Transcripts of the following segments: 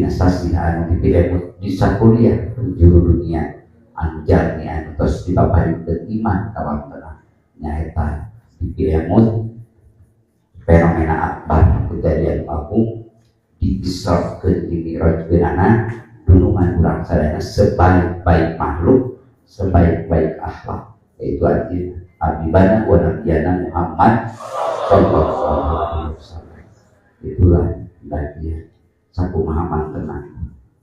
Dina sasih anu dipilih di sakuliah penjuru dunia anu jalmi anu tos dipaparikeun iman ka wantena nyaeta dipilih fenomena akbar kejadian agung diisrokeun dimi'rajkeunana dunungan urang sadayana sebaik-baik makhluk, sebaik-baik akhlak, yaitu anjeunna Habibana wa Nabiyana Muhammad sallallahu alaihi wasallam. Itulah bagian sakumaha mantena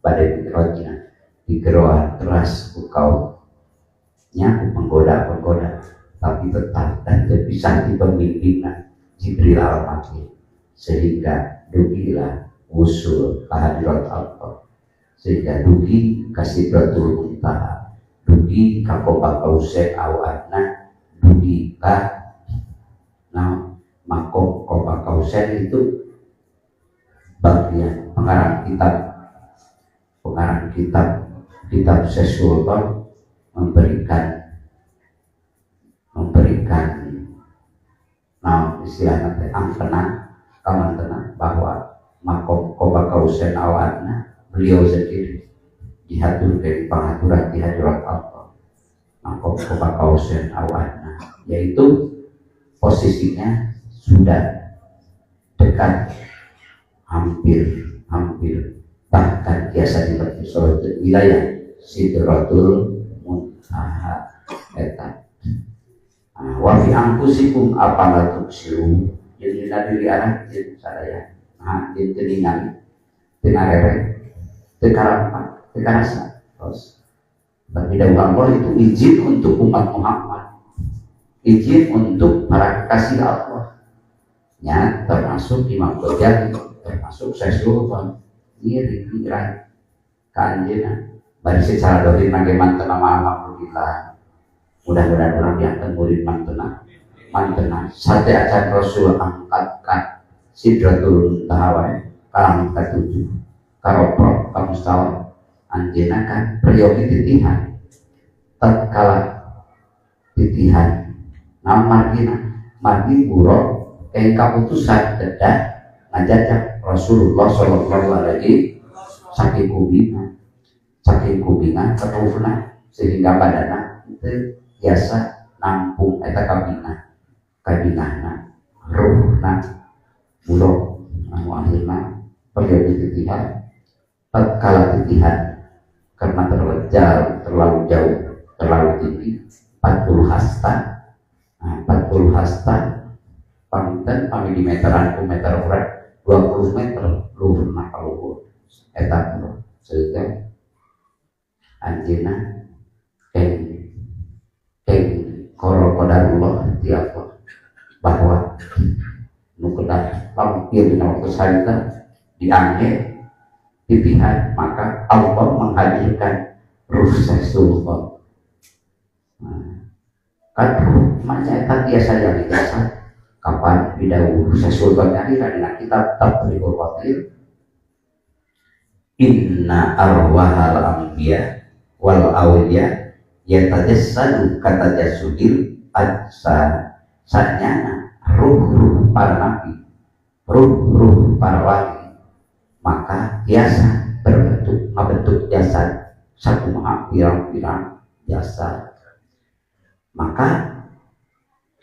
pada mi'rajna digeroan keras ku kaumnya, ku penggoda-penggoda, tapi tetap dan terpisah di pembimbingna Jibril al-Amin sehingga dugilah usul kehadirat Allah, sehingga dugi ka Sidratul Muntaha, dugi ka Qoba Qausain aw Adna, dugi ka nah makom Qoba Qausain. Itu bagian pengarang kitab kitab Syekh Sultan memberikan memberikan nah istilahnya teh angkena kamantena bahwa makom Qoba Qausain aw Adna beliau sendiri dihatur dari pangaturan di hadirat Allah. Makom Qoba Qausain aw Adna yaitu posisinya sudah dekat, hampir hampir, bahkan biasa dipakai wilayah Sidratul Muntaha eta. Nah, wa fi anfusikum afala tubsirun, jeung dina diri aranjeun sadaya, nah jeung teu ningali, teu ngarereh, teu karampak, teu karasa. Terus tapi dawuh Allah itu izin untuk umat Muhammad, izin untuk para kekasih Allah ya, termasuk Imam Ghazali, termasuk Syekh Sultan ngiring mi'raj ka anjeunna. Bari secara dohir mangke mantena, alhamdulillah, mudah-mudahan urang diangkat murid mantena mantena sate acan Rasul angkat ka Sidratul Muntaha wae, ka langit katujuh, karoprok ka mustawa, anjeunna kan peryogi titihan. Tatkala titihan, nah margina margi buraq yang kaputusan kedah ngajajak Rasulullah Shallallahu alaihi, saking kubina, saking kubina ketuhna sehingga badana itu biasa nampung eta kabina kabinahna ruhna buraq anu akhirna pergi titihan. Tatkala titihan karena terlalu jauh, terlalu jauh, terlalu tinggi, 40 hasta. Nah, 40 hasta panginten pami di meteran ku meter urang 20 meter luhurna ka luhur eta, sehingga anjeunna keng keng qada qadarullah ti Allah bahwa nu kedah lampir dina waktu sarita diangge titihan, maka Allah menghadirkan ruh Sultan. Nah, kan ruh maca eta biasa yang biasa kapan bidawuh Sultan nyalira dina kitab Tafrihul Khatir, inna arwahal anbiya wal awliya yatajassadu katajassudil ajsad, sanyana ruh-ruh para nabi, ruh-ruh para wali, maka biasa berbentuk ngabentuk jasad sakumaha pirang-pirang jasad. Maka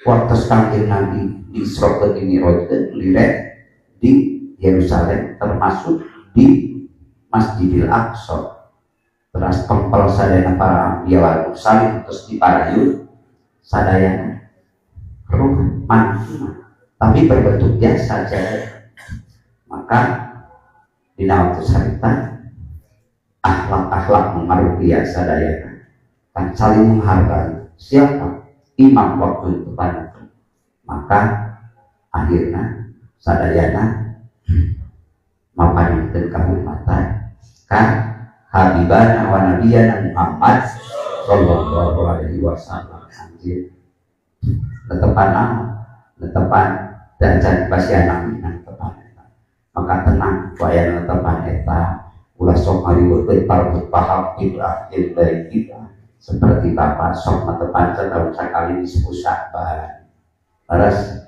waktu Kangjeng Nabi diisrokeun dimi'rajkeun liret di Yerusalem, termasuk di Masjidil Aqsa, terus kempel sadayana para anbiya wal mursalin, terus diparayun sadayana ruh manhuma tapi berbentuk jasad. Maka dina waktu sarita akhlak-akhlak biasa sadayana kan saling menghargai siapa imam waktu itu pada itu. Maka akhirnya sadayana maparinten kahormatan ka Habibana wa Nabiyana Muhammad sallallahu alaihi wasallam. Anjir netepan naon, netepan dan can pasiana netepan eta. Maka tenang waya netepan eta, ulah sok ngariweukeun parebut paham bid'ah dari kita, seperti bapak sok netepan setahun sekali nisfu Sya'ban, laras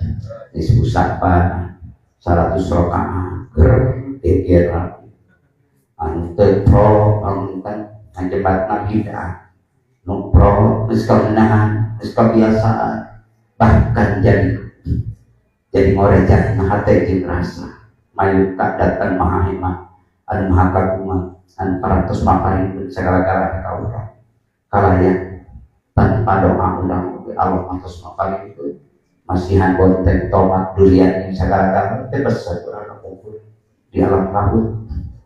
nisfu Sya'ban 100 rakaat ger geger. Anu teu pro panginten ngajebatna bid'ah, nu pro geus kamenahan, geus kebiasaan, bahkan jadi ngorejat na hate jeung rasa mayuka datang maha hemat anu maha kagungan anu parantos maparin segala-gala ka urang kalayan tanpa doa urang oge. Allah tos maparin masihan bonteng, tomat, durian, segala-gala teh besar urang kapungkur di alam lahut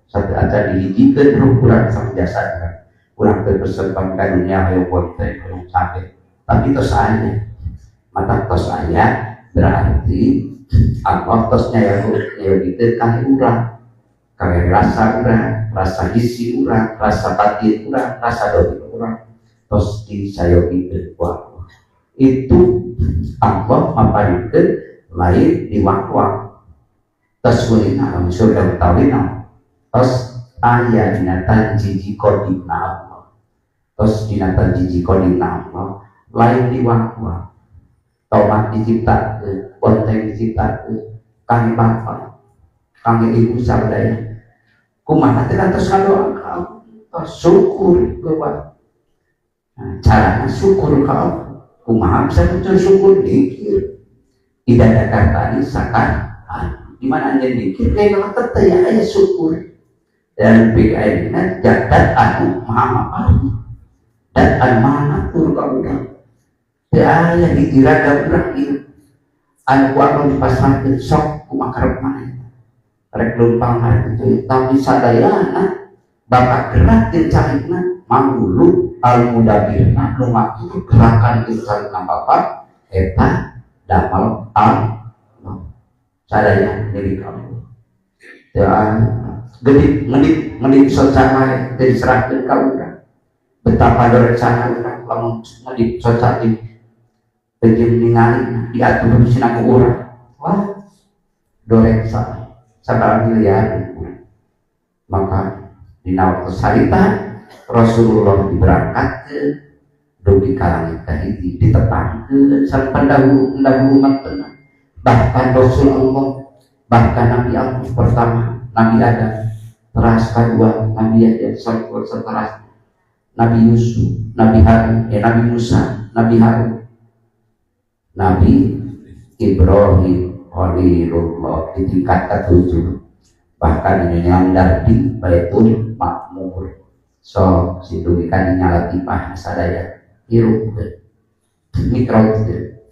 satu aja dihijikeun ruh urang sang jasa urang teh pesen ka dunia hoyong bonteng, hoyong cabe, tapi tos aya mata tos aya berarti Allah tos nyayogikeun ka urang, kangge rasa urang, rasa hisi urang, rasa batin urang, rasa dohir urang tos disayogikeun ku Allah. Itu Allah maparikeun lain di waktu tos kulina alam surga utawi tos aya dina tanjiji qadimna Allah, tos dina tanjiji qadimna Allah, lain di waktu tomat diciptakeun, bonteng diciptakeun kangge bapak, kangge ibu sadaya. Kumaha teh tos ngadoa ka Allah, tos syukur kewa. Nah, carana syukur ka Allah kumaha? Bisa muncul syukur dikir tidak ada tadi sakar di mana anjeun dikir kayak teh ya aya syukur dan PKI jadat anu maha mapari dan anu maha ngatur ka urang. Teu aya hiji raga urang ieu anu ku Allah dipasrahkeun, sok kumaha karep maneh rek leumpang rek itu, tapi sadayana bapak gerak jeung carikna manggulu al mudabirna nu ngatur gerakan jeung carikna bapak eta damel Allah. Sadaya milik Allah. Teu gedip ngedip ngedip soca wae teu diserahkeun ka urang. Betapa doreksana urang lamun ngedip soca di jeung ningali diatur sina ku urang, wah, doreksa sabaraha miliar. Maka dina waktu sarita Rasulullah diberangkatkeun dugi ka langit kahiji, ditepangkeun sareng pendahulu pendahulu umat, bahkan Rasulullah, bahkan Nabi Allah pertama Nabi Adam, teras kedua Nabi Yahya, setelah Nabi Yusuf, Nabi Harun, ya Nabi Musa, Nabi Harun, Nabi Ibrahim Khalilullah di tingkat ketujuh, bahkan ini nyandar di Baitul Makmur. So situ kan nyala tipah sadaya hirup mikrot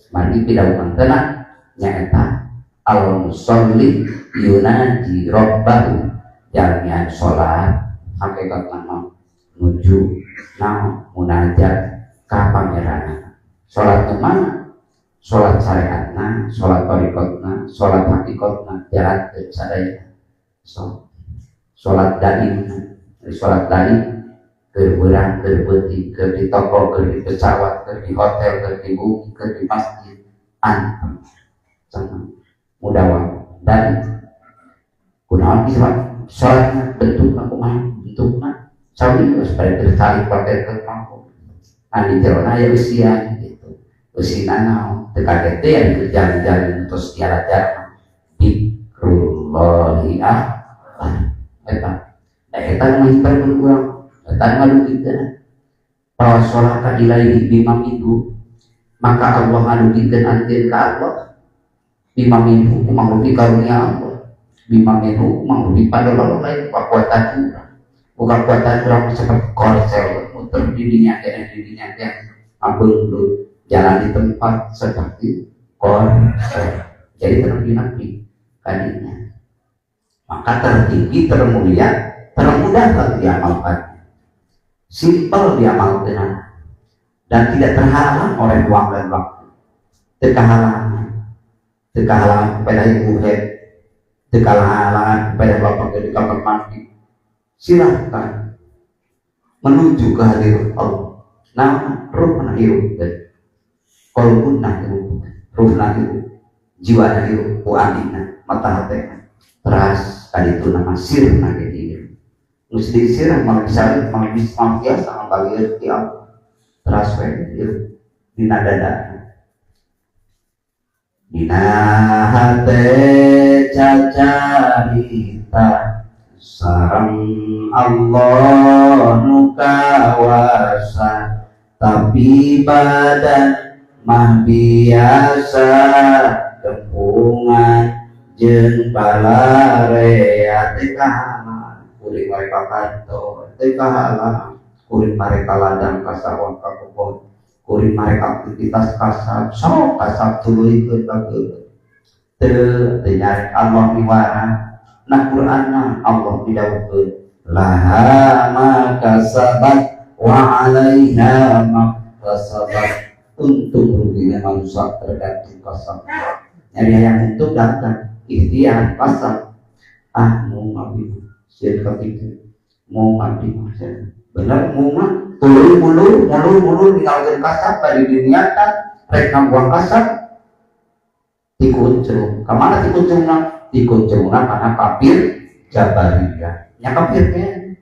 mari tidak tenang nyaeta al musalli yunaji rabbahu, jalmian salat hakikat nama nuju naon munajat ka Pangeran. Salat kemana? Salat syariatna, salat thariqatna, salat hakikatna, jalan sadaya. So salat daim, salat daim keur beurang, keur peuting, keur di toko, keur di pesawat, keur di hotel, keur di bumi, keur di masjid, anteng sama mudawam dan kunaon bisa salatna bentukna kumaha, bentukna sawi geus pada tertarik pakai ke kampung anu di jerona aya eusian gitu, eusina naon teu kaget teh yang jalan-jalan terus diajar dikrullahi akbar. Eta da eta nu ngahimparkeun urang, eta ngadugikeun bahwa sholat ilaihi bima minhu, maka Allah ngadugikeun anjeun ka Allah bima minhu, mangrupi karunia Allah, bima minhu, mangrupi padahal Allah, lain kekuatan urang, bukan kekuatan urang seperti korsel muter di dinya kene di dinya kene abeung jalan di tempat seperti korsel, jadi ternapi-napi kadinya. Maka tertinggi, termulia, termudah bagi diamalkan, simpel diamalkan dan tidak terhalang oleh ruang dan waktu. Tekahalangan, tekahalangan kepada ibu head, tekahalangan kepada bapak di kamar mandi, silahkan menuju ke hadirat Allah. Nah, ruh na hirup, kolbun na hirup, ruh na hirup, jiwa na hirup, uadina mata hati teras tadi itu nama sir na jadi mesti sir mau bisa mau bisa mau biasa ngabalir di Allah teras we hirup dina dada, dina hate cacarita. Sareng Allah nu kawasa, tapi badan mah biasa gempungan jeung balarea. Teu kahalang kuring mereka kantor, teu kahalang kuring mereka ladang ka sawah ka kebon, kuring mereka aktivitas kasab sok kasab tuluykeun bageun teu teu nyarek Allah miwara. Nah, Quran mah Allah didawuhkeun laha ma kasabat wa 'alaiha ma kasabat. Untung ruginya manusia tergantung kasab. Nyari yang untung datang ikhtiar kasab, ah mau abdi sieun katitu, mau abdi mah bener mau mah tuluy mulur mulur mulur ninggalkeun kasab bari diniatan rek ngabuang kasab tikuncrung. Kamana tikuncrungna? Tikuncrungna karena kafir jabariyah nya, kafir nya.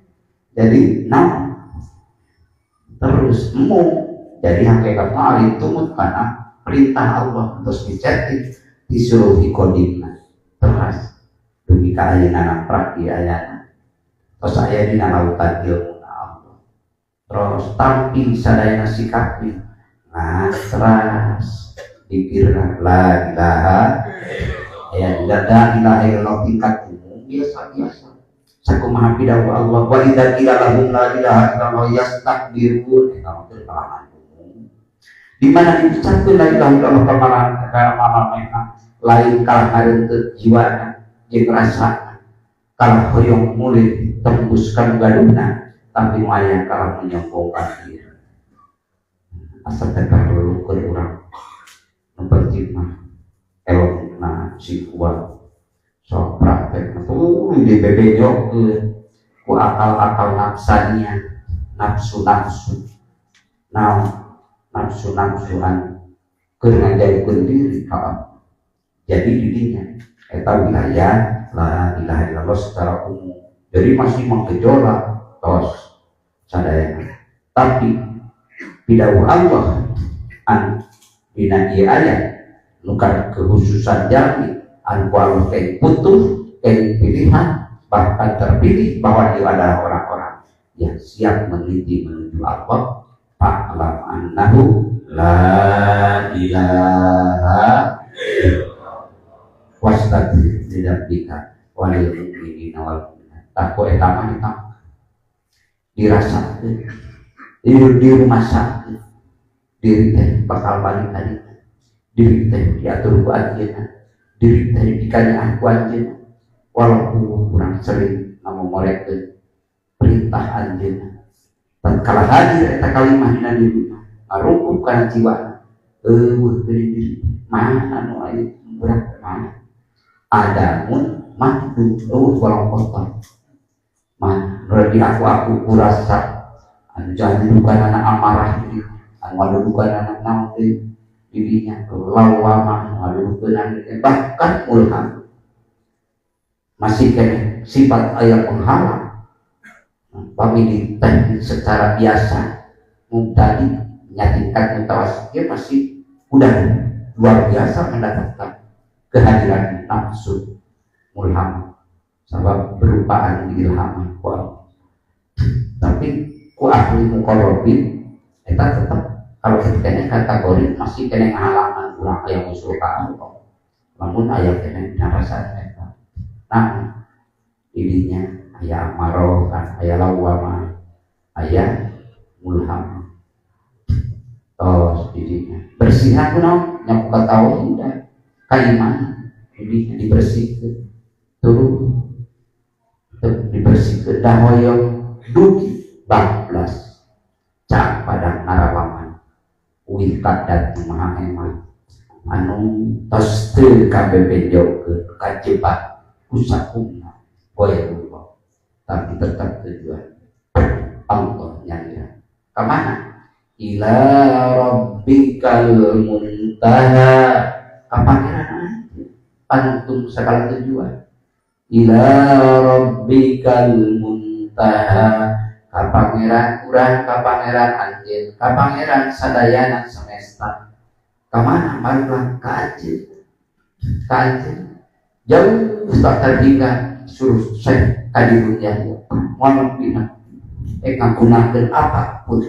Jadi naon terus emu. Jadi hakikatnya ari tumut karena perintah Allah terus dicetik disuruh hikodimna teras dugi ka ayeuna naprak di ayana terus aya dina lautan ilmu Allah terus tampi sadayana sikapi. Nah, teras dikira la ilaha ya la ilaha illallah tingkat umum biasa-biasa sakumaha pidawuh Allah wa idza qila lahum la ilaha illallah yastakbirun. Eta mah keur kalangan umum di mana diucapkeun la ilaha illallah kamalan lain kalah ngareunteut jiwana jeung rasa kalah hoyong mulih tembus ka gaduna, tapi maya kalah menyombongkan diri asa teh perlu keur urang. Nu penting mah elokna si kuat sok praktek tuluy dibebejokeun ku akal-akal nafsania, nafsu-nafsu naon, nafsu-nafsuan keur ngajarkeun diri ka Allah. Jadi didinya eta wilayah la ilaha illallah secara umum, jadi masih menggejolak tos sadayana. Tapi pidawuh Allah an dina ieu ayat nu kekhususan jalmi anu ku Allah kayak putuh kayak pilihan bahkan terpilih bahwa dia adalah orang-orang yang siap meniti menuju Allah. Fa'lam annahu la ilaha wastaghfir lidzambika walil mu'minina wal mu'minat. Tah, ku eta mah ditambah dirasakeun di rumah sakit diri teh bakal balik ka ditu, diri teh diatur ku anjeunna, diri teh dipikanya ku anjeunna, walaupun kurang sering ngamomorekeun perintah anjeunna. Tatkala hadir eta kalimah dina diri ngarungkup kana jiwa, eueuh geuning diri mana nu aya berat mana adamun mahdu eueuh bolong kotor mana nu di aku kurasa anu jadi bukan anak amarah diri anu ngadudukan anak naon deui dirinya lawamah ngadudukeun, bahkan mulham masih kena sifat ayat penghalang. Pami di teknik secara biasa tadi tingkat mutawassith dia masih udah luar biasa mendapatkan kehadiran nafsu mulham sebab berupaan diilham ku Allah. Tapi ku ahli muqarrabin eta tetap kalau kita kena kategori masih kena halangan urang aya usul ka Allah lamun aya kena rasa eta. Nah, ininya aya amaroh kan, aya lawama, aya mulham tos dirinya bersihan kunaon nya ku tauhid kaiman dirinya dibersihkeun turun dibersihkeun dah hoyong dugi bablas cak padang narawangan uih kadat maha eman anu tos teu kabebejokeun kajebak ku sakumna ghairullah, tapi tetap tujuan Allah nyalira kemana? Ila rabbikal muntaha, ka pangeran pantun segala tujuan. Ila rabbikal muntaha, ka pangeran urang, ka pangeran anjeun, ka pangeran sadayana semesta. Kamana barulah? Ka anjeun, ka anjeun jauh tak terhingga. Suruh saya ka dunia moal nepi ngagunakeun apapun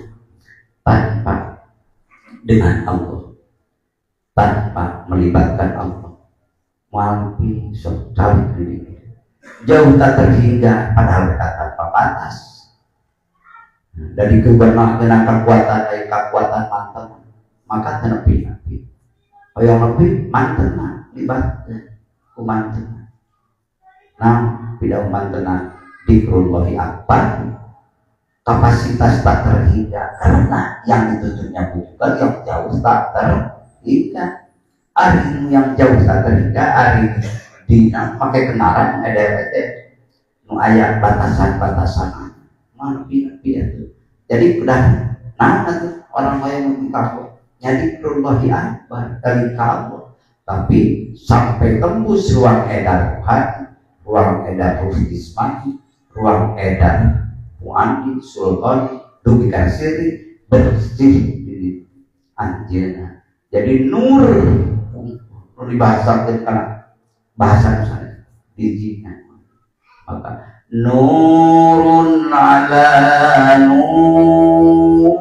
tanpa dengan Allah, tanpa melibatkan Allah, moal bisa cari diri jauh tak terhingga, padahal dekat tanpa batas. Dari kebenaran kekuatan, dari kekuatan mantan, maka nepi nepi yang lebih mantan libatkan ku mantan. Nah, tidak mantan dikrullahi akbar, kapasitas tak terhingga, karena yang ditujunya bukan yang jauh tak terhingga. Ari yang jauh tak terhingga, ari dina pakai kendaraan ada nu aya batasan-batasan mana nepi itu. Jadi udah, nah, tuh orang lain lebih nyadi rullahi akbar dari kamu, tapi sampai tembus ruang edar Tuhan, ruang edar ruh jismani, ruang edar muandi sultan dugi siri bersih di anjeunna. Jadi nur nu dibahasakeun kana bahasa misalnya dijina, maka nurun ala nur,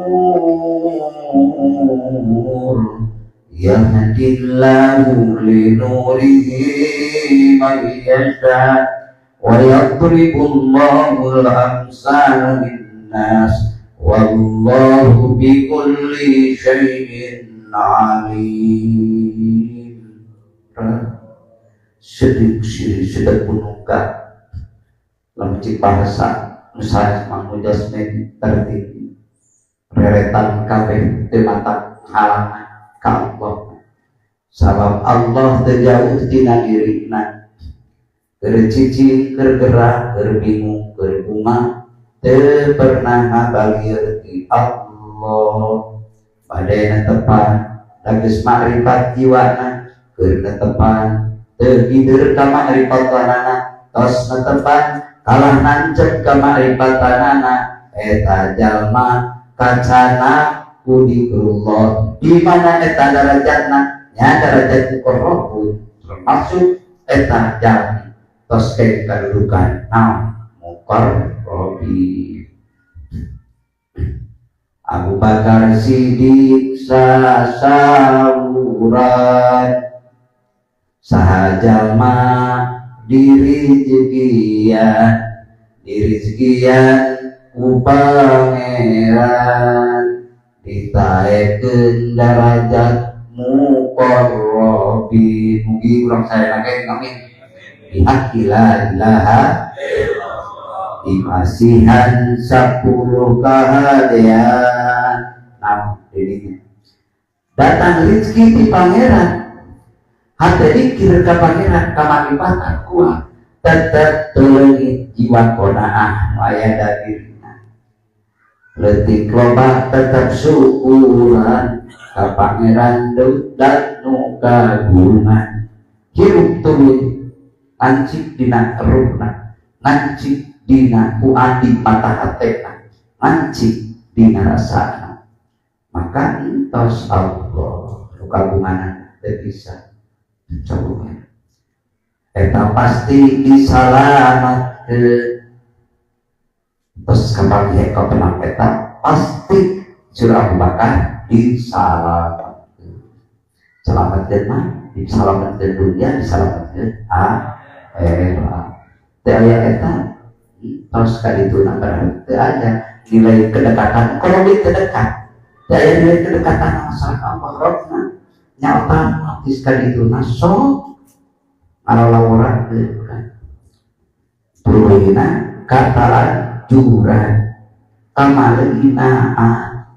yahdillahu li nurihi man yasha wa yadribullahu al-amsala lin-nas wallahu bikulli syai'in alim. Sedih sedek punungka lamun cik bahasa misalnya Mang Mujasmedi tertinggi reretan kabeh teu mata halangan ka Allah, sabab Allah teu jauh tina dirina. Keur cicing, keur gerak, keur bingung, keur bunga, teu pernah ngabalir ti Allah. Bade netepan da geus makrifat jiwana, keur netepan teu gider ka makrifatanana, tos netepan kalah nancep ka makrifatanana. Eta jalma kacana ku dikrullah. Di mana eta darajatna? Nya darajat muqarrabun, termasuk eta jalmi tos ke kedudukan naon muqarrabin. Abu Bakar Siddiq sasawuran, saha jalma dirizkian, dirizkian ku Pangeran, ditaekeun darajat muqarrabin. Mugi urang sadayana, amin, bihaqqi la ilaha dimasihan 10 kahadean. Nah, ini datang rezeki di Pangeran, hati dikir ke Pangeran, kamaripatan kuat, tetep teu jiwa qanaah aya dirina. Leutik loba tetep syukuran ka Pangeran dan nu kagungan. Hirup tuluy ngancik dina ruhna, ngancik dina fuadi mata hatena, ngancik dina rasana, maka entos Allah nu kagunganan teu bisa coba. Eta pasti disalamatkeun. Terus kapanggih ka tenang, eta pasti surah Abu Bakar disalamatkeun. Selamatkeun mah disalamatkeun dunia, disalamatkeun akhirat. Teu aya eta terus kadituna, berarti teu aya nilai kedekatan. Kalau di teu dekat, teu aya nilai kedekatan masalah Allah Rabbna nya, otomatis kadituna sok ngalalaworan kan tuluyna katalanjuran kamalinaan.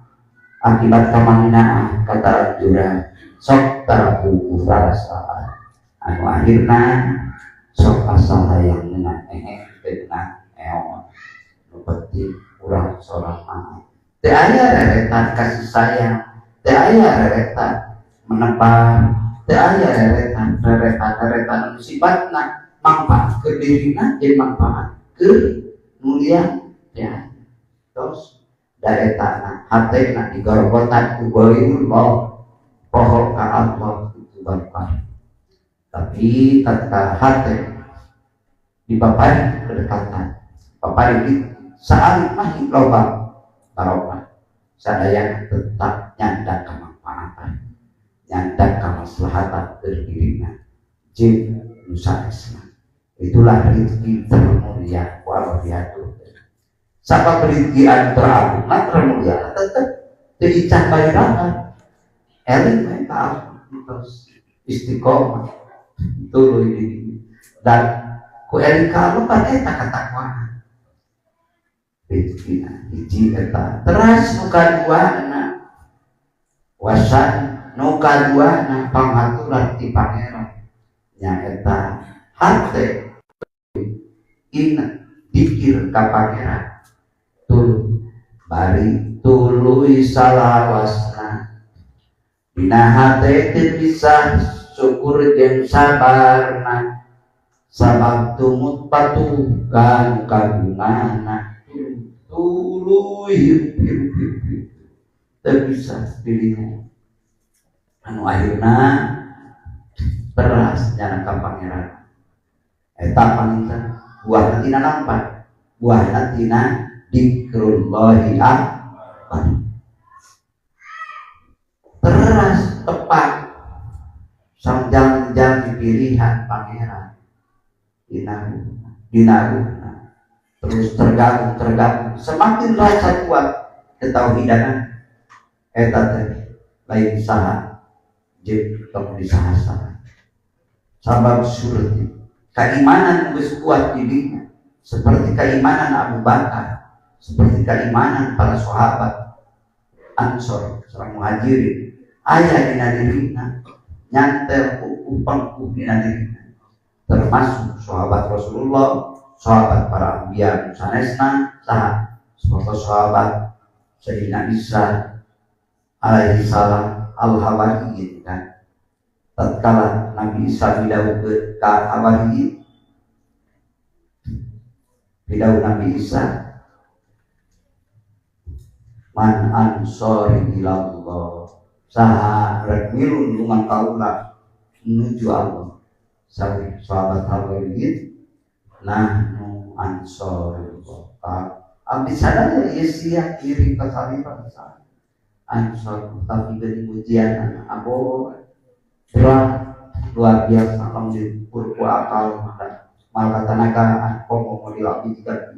Akibat kamalinaan katalanjuran, sok tarapuguh rarasaan anu akhirna sok asal hayang menang, teu menang eon. Nu penting urang sorangan. Teu aya reretan kasih sayang, teu aya reretan menebar, teu aya reretan reretan reretan anu sifatna manfaat ke dirina jeung manfaat ke nu liya ya. Terus daetana hatena digorogotan ku ghairullah, poho ka Allah, itu barokah. Tapi tatkala hate Dipapari kedekatan, papari di saalit mah loba barokah. Sadaya tetap nyandak kemanfaatan, nyandak kemaslahatan berdirinya jeung nu sanesna. Itulah rezeki termulia walau diatur. Sabab rezeki anu teragung termulia tetep teu icah bairahan. Eling we ka terus istiqomah tuluy diri dan ku eling ka Allah pan eta katakwaan. Rezeki hiji eta. Teras nu kaduana wasan, nu kaduana pangaturan ti Pangeran nyaeta hate inget dikir ka Pangeran tuluy bari tuluy salawasna dina hate teu bisa syukur jeung sabarna sabab tumut patuh ka kagungana tuluy hirup hirup hirup hirup teu bisa dirinya anu akhirna teras nyana ka Pangeran. Eta panginten buahna tina nampa, buahna tina dikrullahi akbar. Teras tepat sang jalan-jalan pilihan Pangeran dina dina terus tergabung tergabung semakin rasa kuat ketauhidanan eta teh lain saha jeung tong disaha-saha. Sabab surti keimanan geus kuat di dinya seperti keimanan Abu Bakar, seperti keimanan para sahabat Ansor sareng Muhajirin aya dina dirina, nyantel upang dina dirina, termasuk sahabat Rasulullah, sahabat para anbiya sanesna saha seperti sahabat Sayyidina Isa alaihi salam al hawariyin kan. Tatkala Nabi Isa bidaukeun ka hawariyin, bidau Nabi Isa man ansori ilallah, saha rek milu nulungan kaula menuju Allah. Sawi sahabat hawariyin nahnu ansorullah. Abdi sadaya ieu sia kirim ka salira ansor tapi geuning ujian abo berat luar biasa lamun diukur ku akal maka mal katanaga komo mau dilapi jika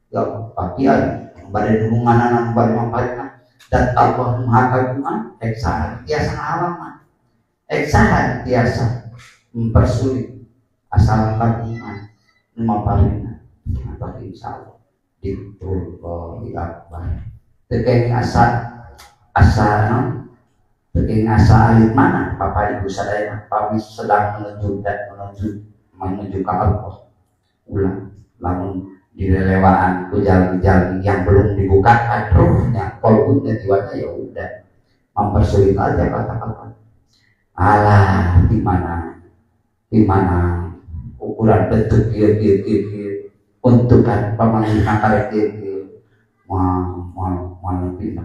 ya pakian bade dukungan bade mamparina dan Allah Maha Kagungan eksahan tiasa ngalaman eksahan tiasa mempersulit asal kagungan mamparina tapi insyaallah dikrullahi akbar. Tekeng asa asa non tekeng asa alit mana Bapak Ibu sadaya pami sedang menuju dan menuju menuju ke Allah ulang lamun direlewaan ku jalan-jalan yang belum dibukakan ruhnya kolbunya jiwanya ya udah mempersulit aja kata-kata alah di mana ukuran bentuk kieu kieu kieu kieu untukan pamanggihan karek kieu kieu moal moal moal nepi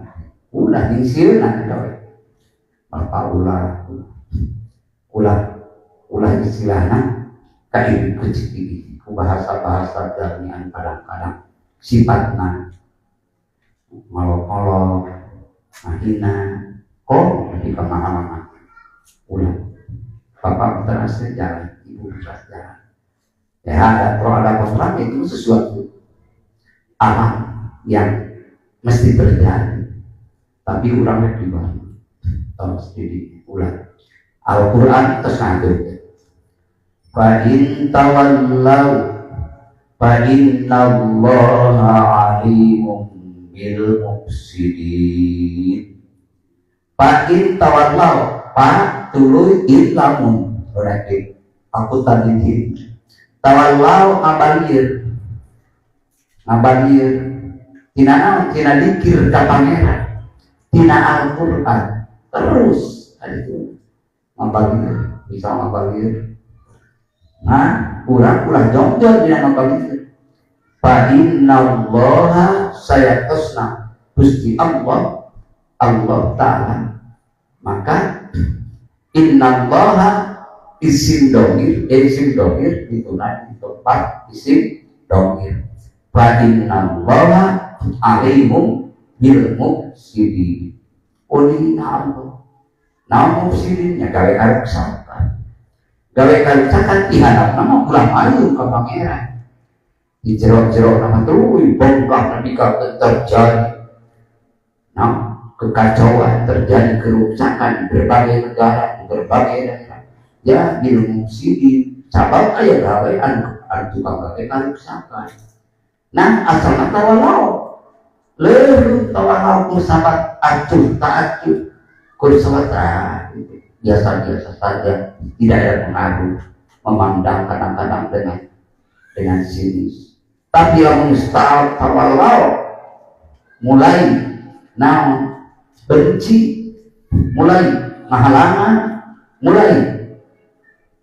ulah nyingsieunan eta we. Bapak ulah ulah ulah istilahna kairi kecil ini ku bahasa-bahasa jamian kadang-kadang sifatna ngolok-ngolok ngahina kok di pemahaman ulah bapak terasa jalan ibu terasa jalan ya ada pro ada kontra itu sesuatu alam yang mesti terjadi tapi orangnya pribadi terus jadi ulah Al-Quran terus ngatur fa in tawallaw fa innallaha alimun bil mufsidin. Fa in tawallaw pa tuluy in lamun berarti aku tadi tawallaw ngabalir ngabalir tina naon tina dikir ka Pangeran tina Al-Qur'an terus itu ngabalir bisa ngabalir. Nah urang ulah jongjon dina ngabalir fa innallaha sayatosna Gusti Allah Allah Ta'ala maka innallaha Isim domir, isim domir dituna di tempat isim domir. Fa innallaha alimun bil mufsidin. Uning Allah. Naon mufsidin nya gawe karuksakan. Gawe karuksakan diharapna mah ulah mayung ka pangeran. Di jero-jero nama tuluy bongkah nepi ka terjadi. Nah, kekacauan terjadi, kerusakan di berbagai negara, di berbagai daerah. Ya, bil mufsidin sabab aya gawe anu anu tukang gawe karuksakan. Nah, asalna tawalau. Leureun tawalau ku sabat acuh tak acuh. Ku sabat biasa-biasa saja, tidak ada pengaruh, memandang kadang-kadang dengan sinis. Tapi lamun tawalau mulai naon benci, mulai ngahalangan, mulai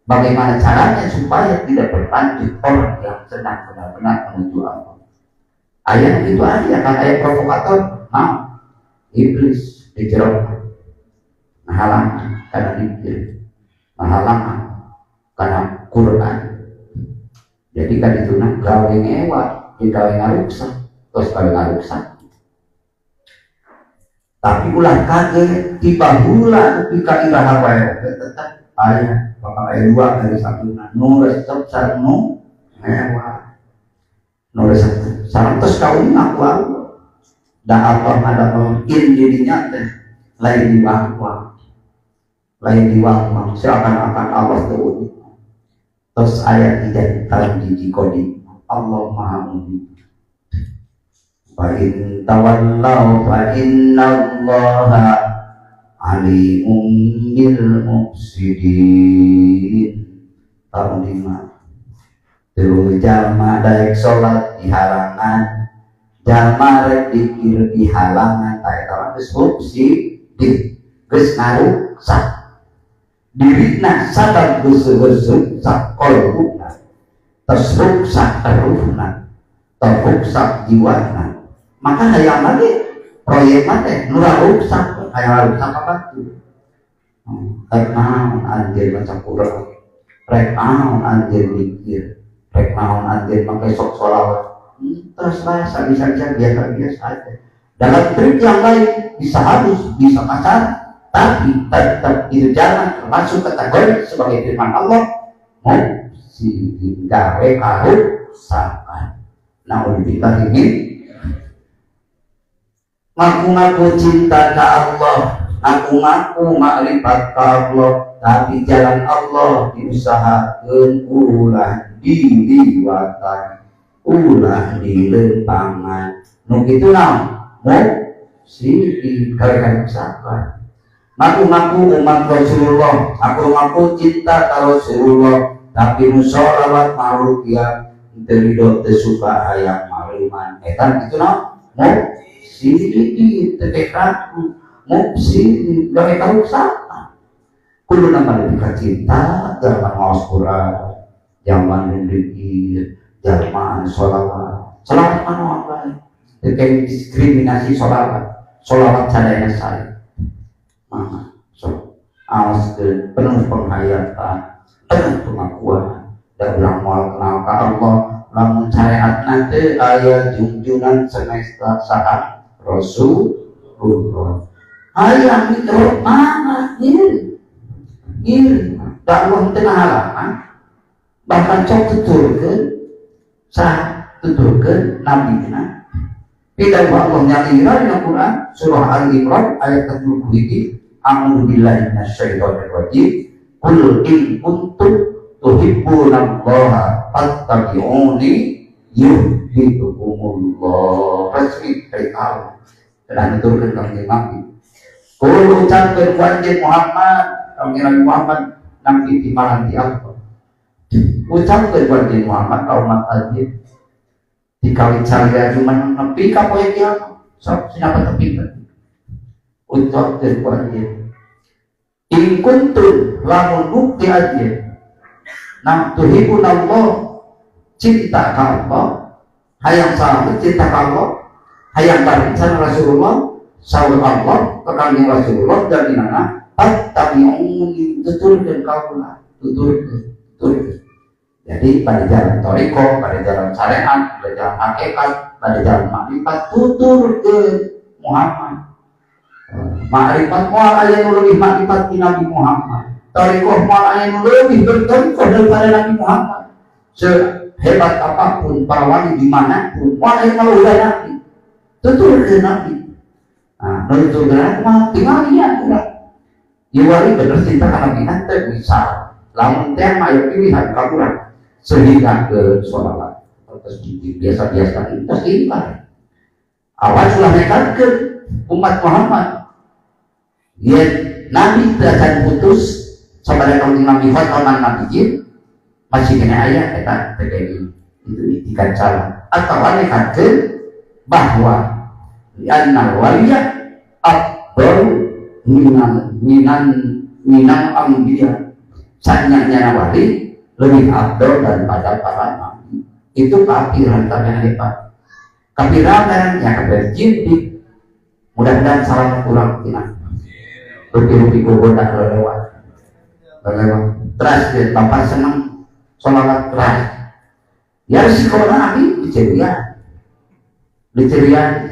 bagaimana caranya supaya tidak berlanjut orang yang sedang benar-benar menuju Allah. Ayat itu aja kan ayat provokator, mau iblis di jero ngahalangan karena dikir, ngahalangan karena Quran. Jadi kan itu nah gawe ngewa, di gawe ngaruksak, terus gawe ngaruksak. Tapi ulah kaget tiba hula nepi ka iraha wae tetep aya bakal aya dua dari satu nu resep sareng nu ngewa. Nu resep sareng tos kauning ku Allah. Da Allah ngadamel in dirinya teh lain di wang-wang. Lain di wang-wang seakan-akan Allah teu uning. Terus ayat di dalam jiji kodi Allah Maha Uning. Fa in tawallaw fa innallaha alimun bil mufsidin. Tahun lima tilu jalma daek salat dihalangan, jalma rek dikir dihalangan, tah eta mah geus mufsidin, geus ngaruksak dirina sabab geus ruksak qalbuna, terus ruksak ruhna, terruksak jiwana, maka hayang lagi proyek mah teh nu ruksak, hayang ruksak apa tuh? Rek naon anjeun maca Quran, rek naon anjeun mikir, rek naon anjeun make sok sholawat, terus lah bisa-bisa biasa-biasa aja. Dalam trik yang lain bisa halus, bisa kasar, tapi tetap itu jangan termasuk kategori sebagai firman Allah mufsidin gawe karuksakan. Naudzubillah ini ngaku-ngaku cinta ke Allah, ngaku-ngaku makrifat ke Allah, tapi jalan Allah diusahakan ulah diliwatan, ulah dilempangan. Nu kitu naon? Mufsidin gawe karuksakan. Ngaku-ngaku umat Rasulullah, ngaku-ngaku cinta ka Rasulullah, tapi nu sholawat maruqyah teu ridho, teu suka, hayang maleman. Eta kitu naon? Mufsidin teu kaku, mufsidin gawe karuksakan. Kudu nama lebih cinta zaman maos Quran, zaman dzikir, zaman sholawat. Sholawat mana wae? Teu diskriminasi sholawat, sholawat sadayana saya. Mama, so, awas ke penuh penghayatan, penuh pengakuan, dan urang moal kenal ka Allah lamun syariat nanti aya junjunan semesta saha Rasulullah. Hayang mikro mana ini ini dakwah tengah halaman bahkan cok tuturkeun sah tuturkeun nabi na tidak Allah nyalira di Quran surah Ali Imran ayat 70. A'udzu billahi minasyaitonir rajim. Qul in kuntum tuhibbunallaha fattabi'uni yuhibbukumullah. Resmi dari Allah dan nuturkeun kanjeng Nabi. Qul ucapkeun ku anjeun Muhammad, kanjeng Nabi Muhammad nampi timbalan di Allah. Ucapkeun ku anjeun Muhammad ka umat anjeun dikawit salira cuman nepi ka poe kiamat sok sinapa tepi ucapkeun ku anjeun in kuntum lamun bukti anjeun nah tuhibbunallah cinta ka Allah, hayang salamet cinta ka Allah, hayang bareng sareng Rasulullah, saur Allah ke kanjeng Rasulullah dan dinana fattabi'uni tuturkeun kaula. Tuturkeun, tuturkeun. Jadi pada jalan thoriqoh, pada jalan syariat, pada jalan hakikat, pada jalan makrifat, tuturkeun Muhammad. Makrifat moal aya nu leuwih makrifat ti Nabi Muhammad. Thoriqoh moal aya nu leuwih berthoriqoh daripada Nabi Muhammad. Sehebat apapun para wali dimanapun, moal aya nu leuwih Nabi. Tuturkeun Nabi. Nah, nuturkeun Nabi mah tinggal lihat urang. Ieu wali bener cinta ka Nabi, teh bisa. Lamun teh mah aya pilihan ka urang sehingga ke sholawat terus biasa-biasa terus ingkar. Awas ulah nekatkeun umat Muhammad yen Nabi teu acan putus sabada kangjeng Nabi khataman nabiyyin masih kena aya eta PDI itu itikad salah atau nekatkeun bahwa annal waliya afdalu minan minan minal anbiya, sanyanya wali lebih afdol daripada para nabi. Itu kafiran tapi hebat, kafiran ya, kafir zindik. Mudah-mudahan salam kurang tina rupi-rupi gogoda lewat lewat terus ya. Bapak senang sholawat terus ya, risiko nabi dicerian dicerian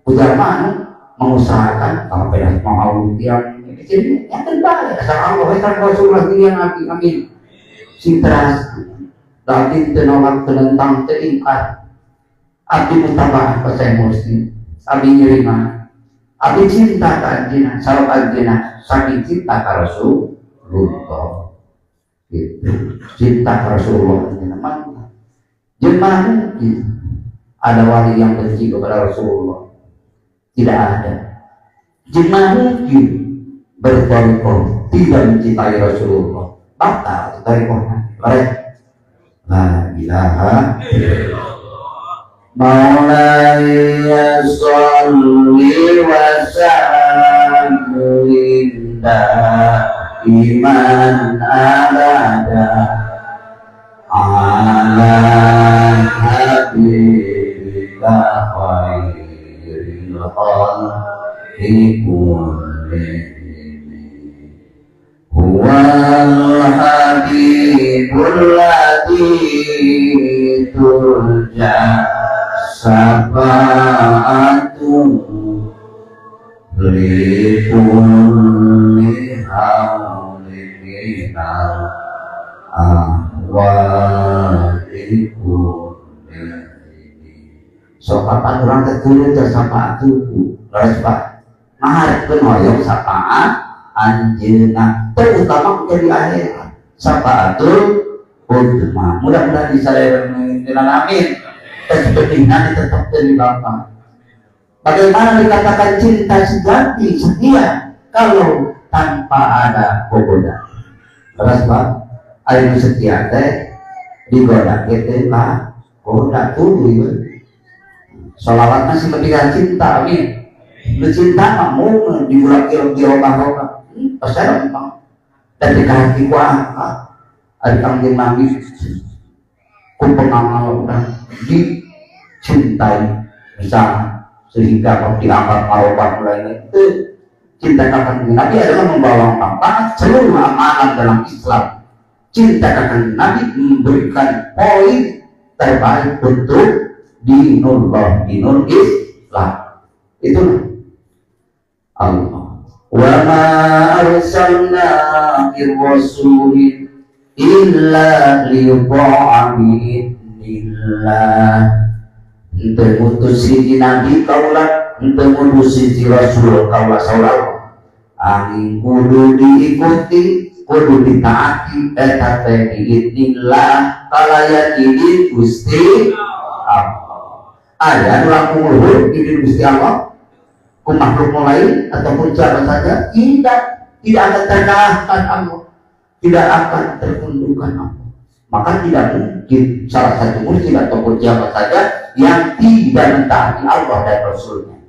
ujar anu mengusahakan kalau pada mau tiang dicerian ya kan, asal Allah kan Rasulullah yang nabi, amin. Sing teras abdi teu nolak, teu nentang, teu ingkar. Abdi mutabaah ka saya mursyid, abdi nyerima, abdi cinta ka anjeunna, sabab anjeunna saking cinta ka Rasulullah gitu. Cinta ka Rasulullah anjeunna mantap. Jeung mana mungkin ada wali yang benci kepada Rasulullah? Tidak ada. Jeung mana mungkin berthoriqoh tidak mencintai Rasulullah? Batal thoriqohnya. Baik. La ilaha. مولاي صل وسلم دائما أبدا على حبيبك خير الخلق كلهم هو الحبيب الذي ترجى شفاعته لكل هول من الأهوال كلهم. Sok kapan urang teh turun teh syafaat tubuh leres, Pak, ngaharepkeun hoyong syafaat anjeunna, terutama ke di akhirat, syafaatul uzma. Mudah-mudahan bisa dengan, amin. Dan sepertinya ditetapkan di Bapak, bagaimana dikatakan cinta sejati setia kalau tanpa ada gogoda? Leres, Pak. Ayo setia teh digoda gitu, Pak, goda tuh ieu. Salawat masih lebih cinta, amin. Lu cinta mah mau digulak dirobah-robah, pasti gampang. Dan di hati ku apa ada kangjeng Nabi ku pengamal orang dicintai misal sehingga kalau diangkat marobah mulai itu. Cinta kangjeng Nabi adalah membawa manfaat seluruh amalan dalam Islam. Cinta kangjeng Nabi memberikan poin terbaik untuk dinullah, dinul Islam. Itulah Allah. وما أرسلنا من رسول إلا ليطاع بإذن الله. Henteu ngutus hiji nabi kaula, henteu ngutus hiji rasul kaula, saur Allah, angin kudu diikuti, kudu ditaati eta teh biidznillah, kalayan izin Gusti Allah. Aya nu langkung luhur izin Gusti Allah ku makhluk lain ataupun siapa saja? Tidak, tidak akan terkalahkan Allah, tidak akan tertundukkan Allah. Maka tidak mungkin salah satu mursyid ataupun siapa saja yang tidak mentaati Allah dan Rasulnya,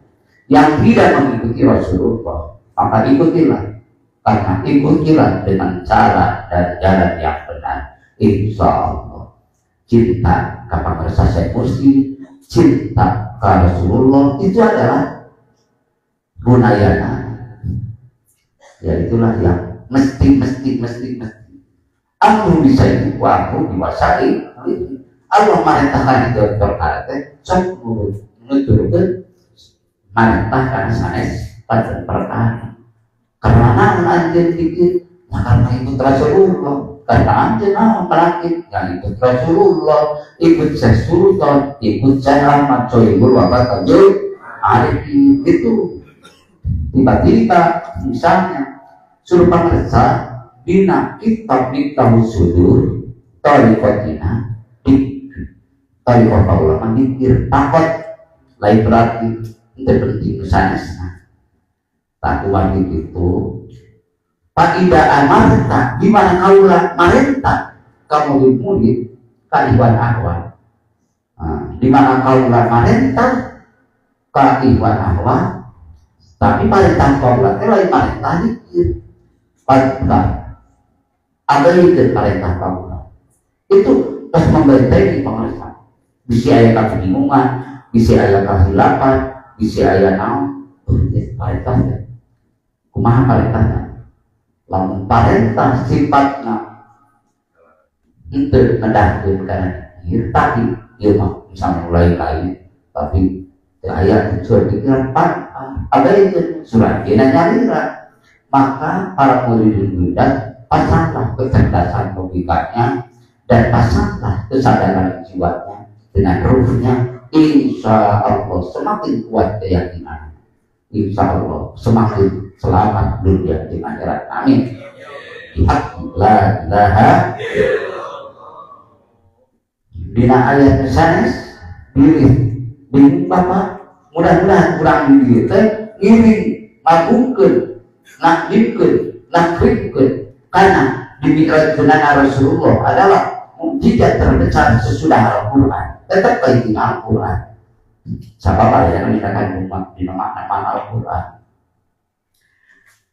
yang tidak mengikuti Rasulullah. Maka ikutilah, karena ikutilah dengan cara dan jalan yang benar. Insya Allah cinta kepada saya mursyid, cinta ke Rasulullah itu adalah gunayana. Ya, itulah yang mesti mesti mesti mesti. Amru bisa wa amru diwasai. Allah marentahkan itu perkara teh sok nuturkeun marentah kana sanes pada perkara. Karena naon anjeun dikir? Nah, karena ikut Rasulullah. Karena anjeun naon perakit? Yang ikut Rasulullah, ikut Syekh Sultan, ikut Syekh Ahmad Sohibul Wafat Tajul Arifin. Itu tiba-tiba misalnya suruh pemirsa dina kitab Miftahus Sudur Tariqatina di tariqah ulama dikir takut lain berarti itu penting sanesna tak kuat gitu. Fa idza amarta, di mana kaula marentah ka murid-murid ka ikhwan akhwat. Nah, di mana kaula marentah ka ikhwan akhwat, tapi marentah kaula teh lain marentah dikir. Pada ada itu marentah kaula itu terus membentengi pemirsa, bisa aya kebingungan, bisa aya kehilapan, bisa aya naon parentahnya, kumaha parentahnya. Lamun parentah sifatna henteu medahkeun kana dikir tadi ieu mah, misalnya lain-lain tapi teu aya unsur dikir, pan ada itu surat dina nyalira, maka para murid murid pasanglah kecerdasan logikanya dan pasanglah kesadaran jiwanya dengan ruhnya. Insya Allah semakin kuat keyakinan, insya Allah semakin selamat dunia di akhirat. Amin. Bihaq la ilaha. Dina ayat sanes diri bingung bapak, mudah-mudahan kurang di dieu teh ngiring ngagungkeun, nakdimkeun, nakrimkeun, karena dimi'rajkeunana Rasulullah adalah mukjizat terbesar sesudah Al-Quran. Tetap baik di Al-Quran, siapa yang menyatakan umat di makna Al-Quran.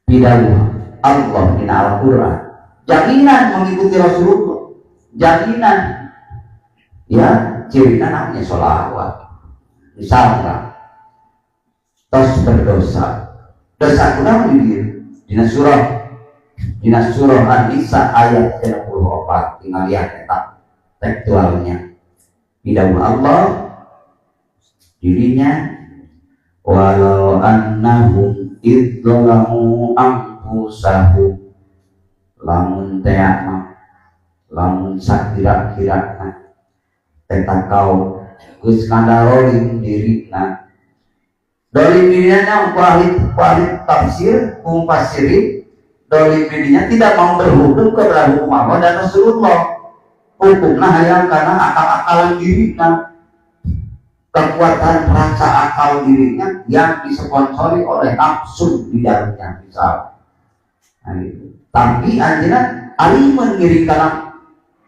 Pidawuh Allah di Al-Quran, jaminan mengikuti Rasulullah, jaminan ya cirina namanya sholawat. Misalnya tos berdosa, dosa kunaon di dieu? Dina surah An-Nisa ayat 64, tinggal lihat eta tekstualnya. Pidawuh Allah dirinya, walau annahum idzalamu anfusahum, lamun tea mah, lamun sakira-kirana eta kau geus ngadarolim dirina. Dolim dirinya, ku ahli, ku ahli tafsir, ku mufassirin, dolim dirinya tidak mau berhukum kepada hukum Allah dan Rasulullah. Hukumna hayang karena akal-akalan dirinya, kekuatan rasa akal dirinya yang disponsori oleh nafsu di dalamnya misal. Nah, gitu. Tapi anjeunna alimun ngiring kana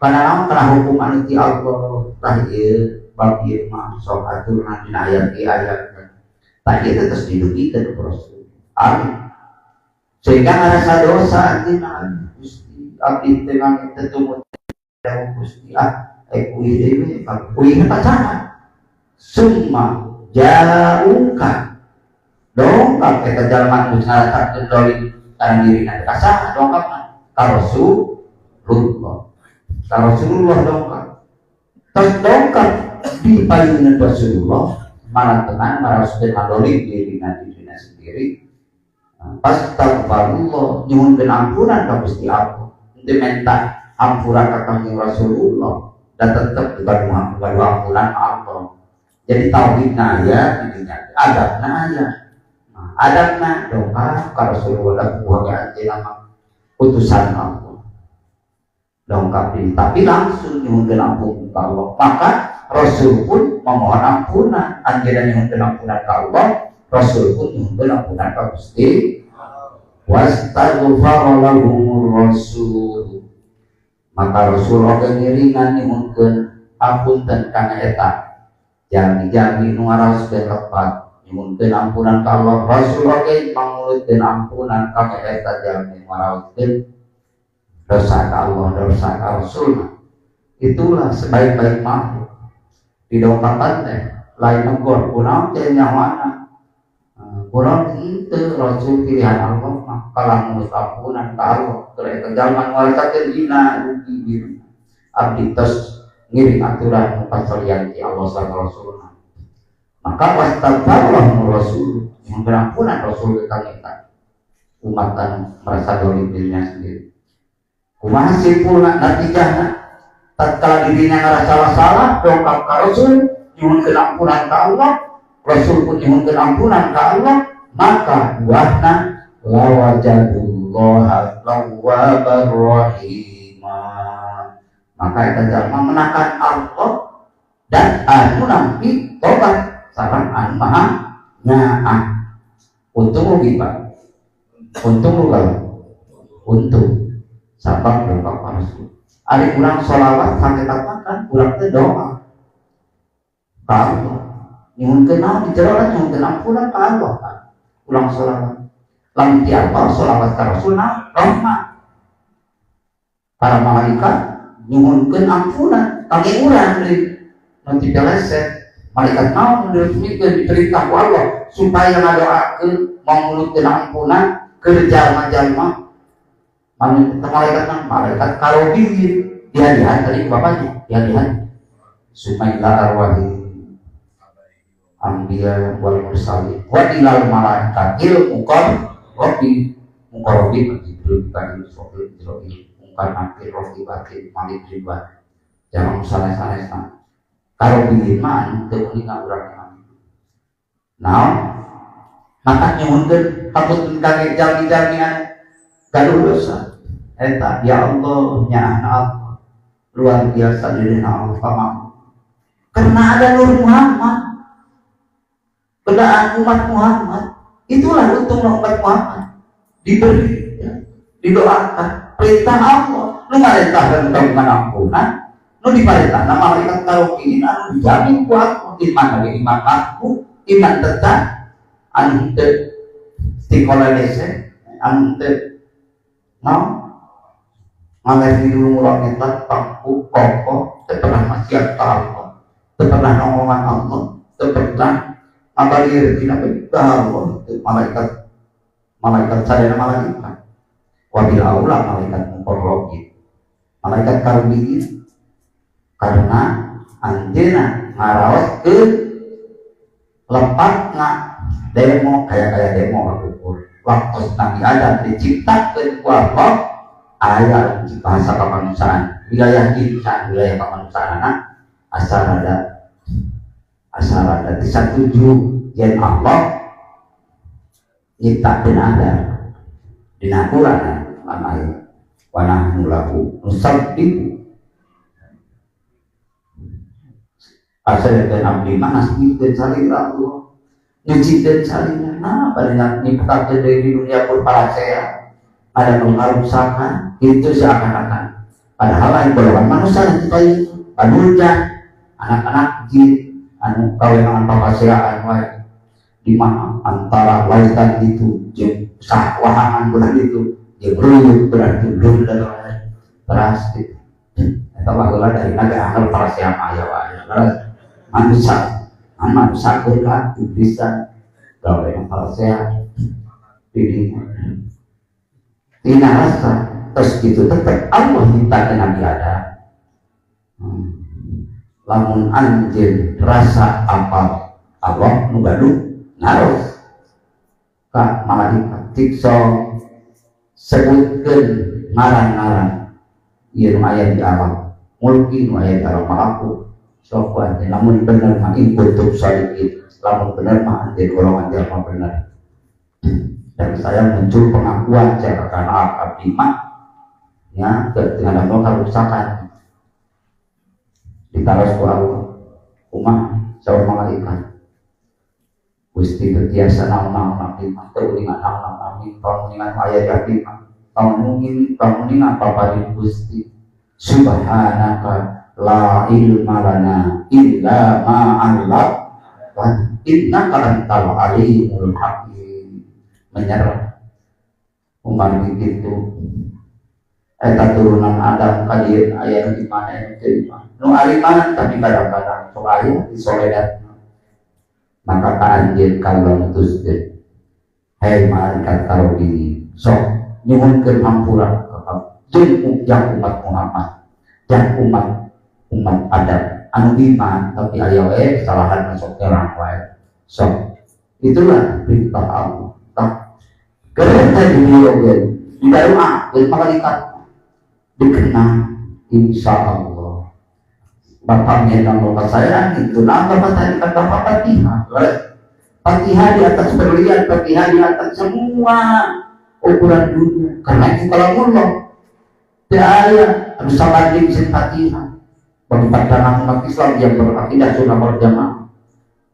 naon? Kana hukum anu ti Allah. Tah, ieu bab ieu mah sok aturna dina ayat ieu, ayat tah ieu terus didugikeun ku Rasul alim, sehingga ngarasa dosa anjeunna. Gusti, abdi teh mang teu tumut Gusti, ah eh kuih deui kuih pacaran. Summa ja'uka, dongkap eta jalma nu ngarasakeun dolim kana dirina ka saha dongkapna? Ka Rasulullah, ka Rasulullah dongkap. Terus dongkap di payunan Rasulullah, mana tenang maraoskeun adolim dirina, dirina sendiri. Fastaghfarullah, nyuhunkeun ampunan ka Gusti Allah, henteu minta ampura ka Kangjeng Rasulullah, dan tetap juga gaduh ampunan Allah. Jadi tauhidna aya didinya, adabna aya. Nah, adabna dongkap ka Rasulullah, buah ge anjeunna mah utusan Allah. Dongkap di, tapi langsung nyuhunkeun ampun ka Allah. Maka Rasul pun memohon ampunan. Anjeunna nyuhunkeun ampunan ka Allah, Rasul pun nyuhunkeun ampunan ka Gusti. Wastaghfara lahumur rasul, maka Rasul oge ngiringan nyuhunkeun apunten kana eta jalmi-jalmi nu ngaraoskeun lepat, nyuhunkeun ampunan ka Allah. Rasul oge mangulutkeun ampunan ka eta jalmi nu ngaraoskeun dosa ka Allah, dosa ka Rasul. Itulah sebaik-baik makhluk. Di dongkapan teh lain negor kunaon teh nyawana. Kurang henteu Rasul pilihan Allah mah kalah geus ampunan ka Allah keur eta jalma nu ngarasakeun hina rugi diri. Abdi tos ngiring aturan nu pasalian ti Allah sareng Rasulna. Maka wastaghfarallahu Rasul, nyuhun ampunan Rasul ka kita. Umat anu merasa dolim dirinya sendiri. Kumaha simpulna natijahna? Tatkala dirinya ngerasa salah, dongkap ka Rasul, nyuhunkeun ampunan ka Allah, Rasul pun nyuhunkeun ampunan ka Allah, maka buahna lawajadullaha tawwabar rahima. Maka eta jalma menakan Allah dan anu nampi tobat sareng anu maha nyaah. Untung rugi, Pak. Untung rugi. Untung. Sabab dongkap ka Rasul. Ari urang sholawat hakikatna kan urang teh doa ka Allah. Nyuhunkeun naon di jero kan nyuhunkeun ampunan ka Allah kan. Urang sholawat. Lamun ti Allah sholawat ka Rasul naon? Rahmat. Para malaikat nyuhunkeun ampunan kangge urang deui. Nu dipeleset malaikat naon nu diresmikeun diperintah ku Allah supaya ngadoakeun mangulutkeun ampunan keur jalma-jalma. Malaikat mah malaikat karobin dihadihan tadi bapaknya dihadihan sumaila arwahi anbiya wal mursalin wa ilal malaikatil muqarrabin muqarrabin Jibril Mikail Israfil Israfil mungkar nakir rofi batin malik ridwan jangan sanes-sanesna karobin mah anu teu uninga urang. Naon maka nyuhunkeun hapunten kangge jalmi-jalmi anu gaduh dosa eta. Ya Allah, nyaahna Allah luar biasa dirina Allah pamang karena ada Nur Muhammad kedaan umat Muhammad. Itulah untung umat Muhammad diberi ya, didoakan perintah Allah nu marintahkeun kagungan ampunan nu diparintahna malaikat karokin anu dijamin ku Allah iman lagi iman mampu iman tetap anu teu istiqolah anu teu naon ngaler di dulu ngurang eta pangku kokoh teu pernah maksiat ka Allah, teu pernah nongongan Allah, teu pernah ngabalir dina perintah Allah. Teu malaikat malaikat sadayana malaikat wabil aula malaikat muqarrabin malaikat karubiin karena anjeunna ngaraos ke lepatna demo kayak kayak demo ukur waktu Nabi Adam diciptakan ku Allah aya bahasa kemanusiaan wilayah insan wilayah kemanusiaan anak asal ada disatuju yen Allah nyiptakeun Adam dina Quran lan ayat wa nahnu lahu nusabbihu asal dan abdi mah nasbihkeun salira Allah nyucikeun salira. Nah, pada nyiptakeun dari dunia pun parasea ada mengharusakan itu seakan-akan padahal lain golongan manusia nanti kaya manusia anak-anak jin anu kawenangan papaseaan wae di mana antara lautan itu jeung sah wahangan bulan itu jeung ruyuk berarti belum dan lain teras gitu. Eta baheula dari naga akal parasean aya wae teras manusia an manusia ka iblisan gawe parasean di tina rasa terus gitu tetap Allah nyiptakeun Nabi Adam. Lamun anjeun rasa apal Allah nu gaduh ngaros ka malaikat tikso sebutkeun ngaran-ngaran ieu nu aya di alam mulki nu aya di alam malakut sok anjeun lamun bener mah in kuntum shadiqin lamun bener mah anjeun golongan jelema bener. Dan saya muncul pengakuan saya karena abdi mah ya dengan Allah karusakan ditaros ku Allah umah saur malaikat Gusti teu tiasa naon-naon abdi mah teu uningan naon-naon abdi panguningan aya di abdi mah panguningan panguningan paparin Gusti subhanaka la ilma lana illa ma 'allamtana innaka antal alimul hakim. Menyerah Umar begitu eta turunan Adam ka dieu aya nu di mana nu teu iman nu ariman tapi kadang-kadang sok aya di soledat maka ka anjeun kaula mutuskeun. Hei malaikat karobi, sok nyuhunkeun hampura jeung jang umat Muhammad, jang umat umat Adam anu iman tapi aya we kesalahan masuk terang wae. Sok itulah perintah Allah. Tah keren teh di dieu oge di doa geus malaikat dikenang. Insya Allah Bapak ngendang bapak saya itu, nah, bapak tadi kan bapak Fatihah. Fatihah di atas berlian, Fatihah di atas semua ukuran dunia, karena itu kalamullah. Tidak ada bisa banding sin Fatihah. Bagi pandangan umat Islam yang berakidah sunnah wal jamaah,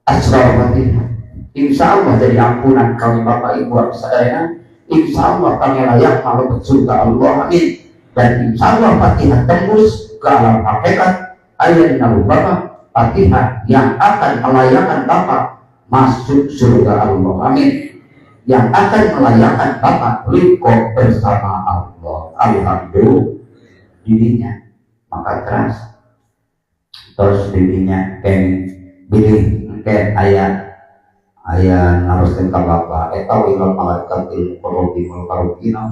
asrar Fatihah insya Allah jadi ampunan kami bapak ibu sadayana. Insya Allah kami layak masuk surga Allah, amin. Dan insya Allah Fatihah tembus ke alam hakikat ayat dina bapak. Fatihah yang akan melayakkan bapak masuk surga Allah, amin, yang akan melayakkan bapak liqo bersama Allah. Alhamdulillah dirinya maka keras terus dirinya ken bilih ken aya aya naroskeun ka bapak eta wa malaikatil muqarrabin wal karobina.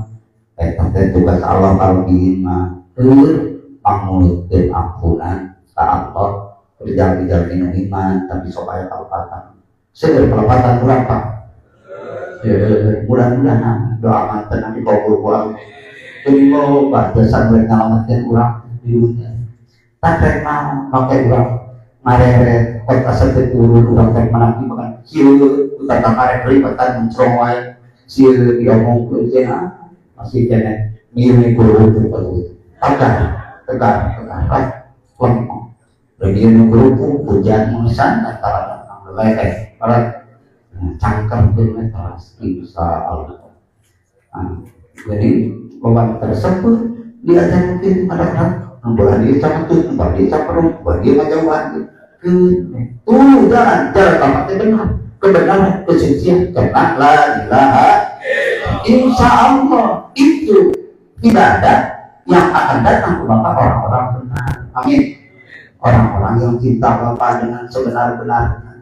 Eta teh tugas Allah. Karobin mah keur pangmulutkeun ampunan ka Allah, kerja-kerja minum iman, tapi sok aya kalepatan, seueur kalepatan berapa. Mudah-mudahan doa mantan nanti kabul ku Allah. Jadi loba jasa nu nyalametkeun urang di dunia. Tak rek naon make urang ngareret kota sampai turun, urang teh menanti makan sieun utata karek ribatan mencrong wae, sieun diomongkeun cenah masih keneh milu guru itu. Tegar tegar tegar lah lempeng. Lagi nu kerupuk hujan mengesan antara leher para cangkem dengan keras insya Allah. Nah, jadi obat tersebut dia mungkin pada kan belah dia sama tuh belah dia sama perut dia ngajauhan ke tuh jalan jalan tempatnya benar, kebenaran, kesucian, karena la ilaha. Insya Allah itu tidak ada yang akan datang ke bapak orang-orang benar, amin, orang-orang yang cinta bapak dengan sebenar-benarnya,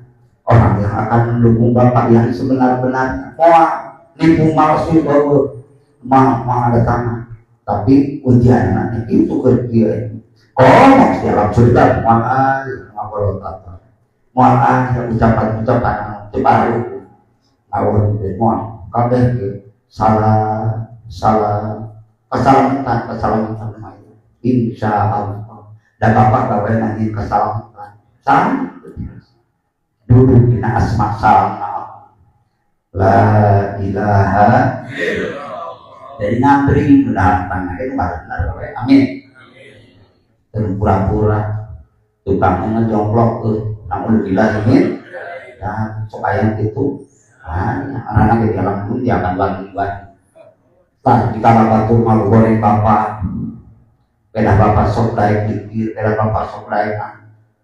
orang yang akan mendukung bapak yang sebenar-benarnya. Wah, nipu malsu bahwa mau mau ada tangan, tapi ujian nanti itu kerja. Oh, maksudnya alam surga moal ngapol tata moal ah ucapan-ucapan baru ngawur moal kabeh salah salah keselamatan keselamatan mah insya Allah. Dan bapak gawe nanti keselamatan salah duduk dina asma salam la ilaha. Jadi ngantri udah tangan itu benar, amin. Terus pura-pura tukangnya ngejongklok ke namun ini dan sok ayam itu, ah, anak-anak di alam dunia akan bagi-bagi. Nah, jika bapak tuh malu goreng bapak, beda bapak sok daek dikir, beda bapak sok daek.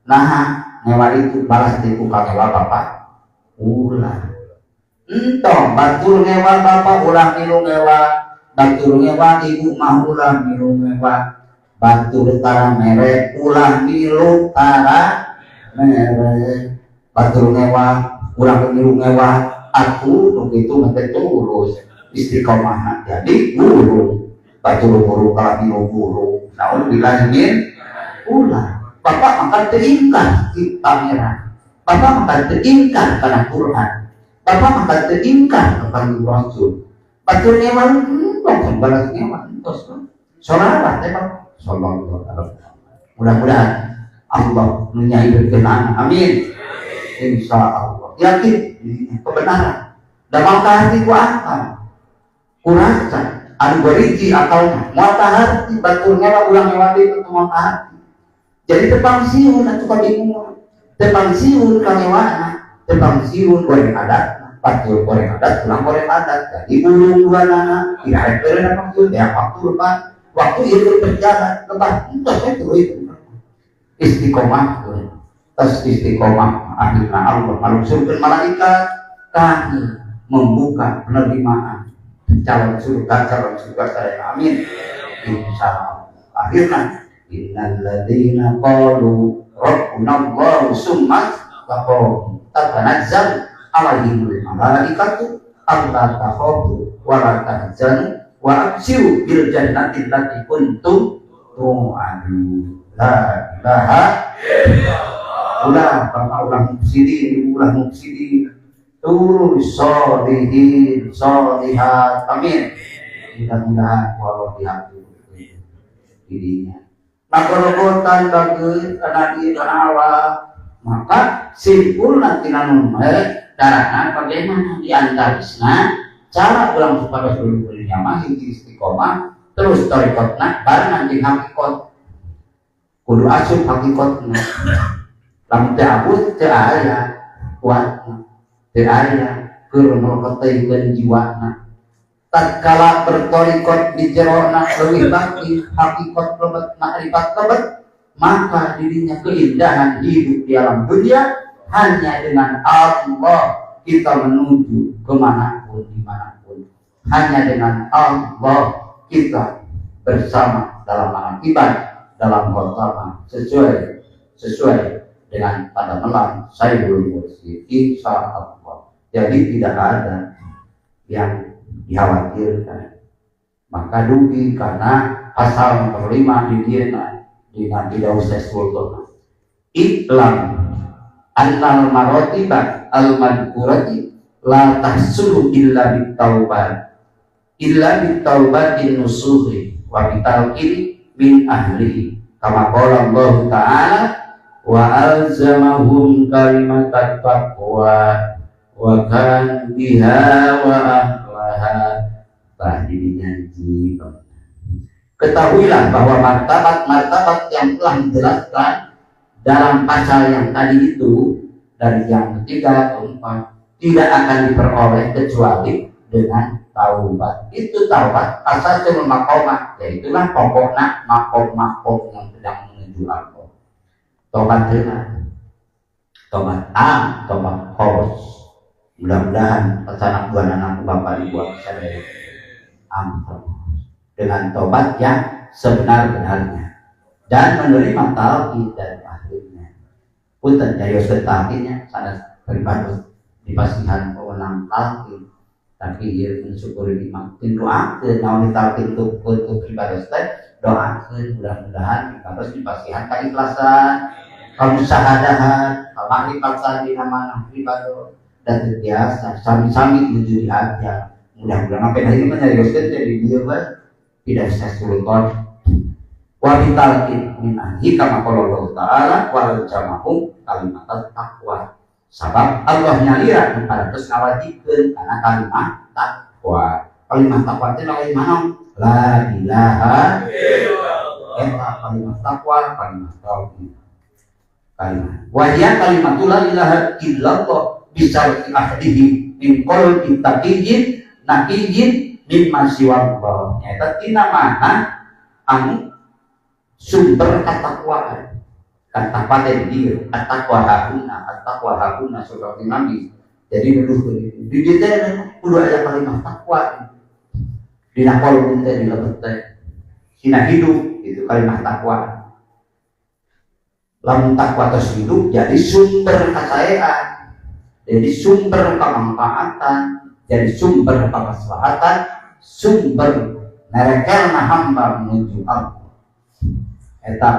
Nah, ngewa itu balas di tukang ngewa bapak ulah. Entong batur ngewa bapak ulah milu ngewa, batur ngewa ibu mah ulah milu ngewa, batur tara mere ulah milu tara mere, batur ngewa ulah milu ngewa. Aku itu mah tulus istiqomah jadi guru, batur guru kalah milu guru. Naon bilangin ulah bapak makan teringkar di pangeran, bapak makan teringkar karena Quran, bapak makan teringkar kepada Rasul. Batur ngewa dong balas ngewa entos sholawat teh sallallahu alaihi wasallam. Mudah-mudahan Allah menyai berkenan, amin. Insya Allah yakin kebenaran dan maka hati ku akal kurasa anu beriji akalna moal hati batur ngewa ulang ngewa deui moal hati. Jadi tepang siun atuh kabingungan, tepang siun kangewana, tepang siun goreng adat, batur goreng adat ulang goreng adat jadi burung dua nana tidak ada beren waktu ya waktu lebat waktu itu berjalan lebat entos itu istiqomah tes istiqomah. Akhirnya Allah malungsurkeun malaikat kami membuka penerimaan calon surga, calon surga saya, amin. Insya Allah akhirnya innalladzina qalu rabbuna Allah summa taqamu tatanazzal alaihimul malaikatu. Alla takhafu wa la tahzanu wa absyiru bil jannati allati kuntum tu'adun. La ilaha ulah bapak, ulah mufsidin, ulah mufsidin, turun solihin solihat. Amin. Mudah-mudahan walau dihati dirinya nakorogotan bagus karena di awal, maka simpul nanti nanun carana bagaimana di antawisna cara ulang supaya dulu mah hiji istiqomah terus torikotna, baru nanti hakikot kudu asup. Hakikotna lamun teu abus, teu aya kuatna, teu aya keur meleketkeun jiwana. Tatkala bertorikot di jerona leuwih baki hakikot lebet, makrifat lebet, maka dirinya keindahan hidup di alam dunia hanya dengan Allah. Kita menuju kemanapun, dimanapun, hanya dengan Allah kita bersama dalam akibat, dalam khotamah, sesuai sesuai dengan pada melam Sayyidul Mursyid, insya Allah. Jadi tidak ada yang dikhawatirkan. Maka dugi karena pasal nomor 5 di dia di Nabi Daud Sultan, i'lam annal marotiba al madkurati la tahsulu illa bitaubat, illa bitaubatin nusuhi wa bitalqini min ahlihi, kama qala Allah Ta'ala wa alzamahum kalimatat taqwa wa kan biha wa ahlaha. Tah nyanyi, ketahuilah bahwa martabat-martabat yang telah dijelaskan dalam pasal yang tadi itu, dari yang ketiga, keempat, tidak akan diperoleh kecuali dengan taubat. Itu taubat asal makomat, yaitulah pokoknya makom-makom yang sedang menuju Allah. Tobat dengan tobat am, tobat khos. Mudah-mudahan pesanak dua anak bapak ibu saya am dengan tobat yang sebenar-benarnya dan menerima talqin dari ahlinya. Punten nyarioskeun talqinnya sanes pribados dipasihan pewenang talqin, tapi ieu mensyukuri nikmat, doakeun naon ditalqin untuk pribados teh, doakeun mudah-mudahan pribados dipasihan keikhlasan, kamusahadahan, kamakrifatan dina mana pribados dan biasa sami-sami menuju di hati. Mudah-mudahan apa yang ini menyarioskeun teh di dieu tidak bisa sultan wa bitalqin min ahli, kama qala Allah Ta'ala wa jamahum kalimat taqwa, sabab Allah nyalira nu parantos ngawajibkeun kana kalimat takwa. Kalimat takwa itu lain mana? La ilaha illallah. Eta kalimat takwa, kalimat tauhid, kalimat wa hiya kalimatu la ilaha illallah bisarti ahdihi min qalbin taqiyyin naqiyyin mimma siwallah. Eta tina mana anu sumber ketakwaan. Takwa teh di at-taqwa hahuna, at-taqwa hahuna seperti Nabi. Jadi nuduh di dieu teh kudu aya kalimat takwa. Dina qalbun teh, di lebet teh. Sina hidup itu kalimat takwa. Lamun takwa tos hidup jadi sumber kasaean, jadi sumber kemanfaatan, jadi sumber kemaslahatan, sumber nerekelna hamba menuju Allah. Eta